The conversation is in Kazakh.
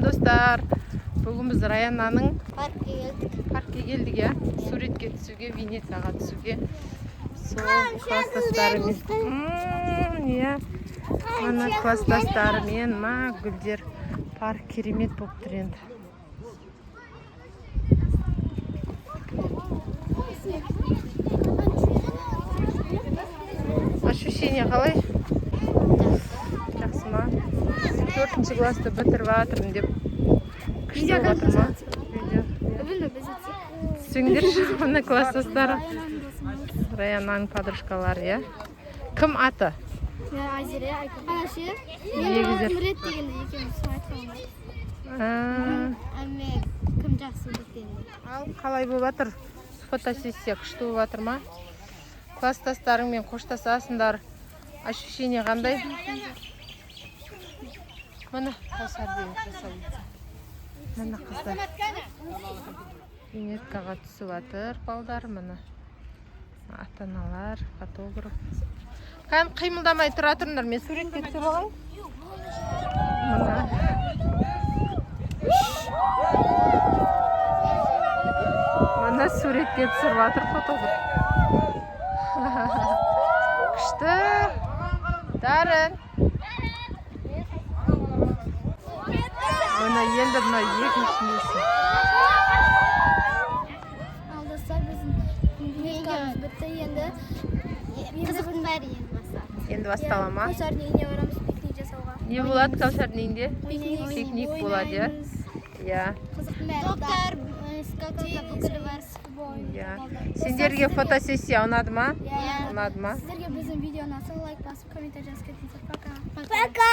Достар, бүгін біз Раянаның Паркке келдік. Паркке келдік, иә, суретке түсуге, виньеткаға түсуге. Сол класстастарымен, иә, мына класстастарымен. Ма, гүлдер, парк керемет болып тұр енді. Ощущение қалай, жақсы ма? Төртінші классты бітіріп жатырмын деп күшті болып жатыр ма? Видео. Түсіңдерші, мына класстастары, Раянаның подружкалары, иә. Кім аты? Айзере, Айкүл. Егіздер. Мұрет дегенде екеуміз соны айтқан ғой. Әмме кім жақсы дегенде. Ал қалай болып жатыр фотосессия, күшті болып жатыр ма? Класстастарыңмен қоштасасыңдар, ощущение қандай? Міне, Кәусар деген красавица, міне, қыздар виньеткаға түсіп жатыр, балдар. Міне, ата аналар, фотограф. Кәдімгі қимылдамай тұра тұрыңдар, мен суретке түсіп алайын. Міне, міне, суретке түсіріп жатыр фотограф. Күшті, Дарын. Міне, енді мына екінші несі. Ал, достар, біздің виньеткамыз бітті енді. Қызықтың бәрі енді басталды. Енді бастала ма? Кәусардың үйіне барамыз пикник жасауға. Не болады Кәусардың үйінде? Пикник. Пикник болады, иә, иә. Қызықтың бәрі. Топтар, скакалка, бүкілі бар. Иә, сендерге фотосессия ұнады ма? Иә. Ұнады ма? Сіздерге біздің видео ұнаса, лайк басып, комментарий жазып кетіңіздер. Пока. Пока.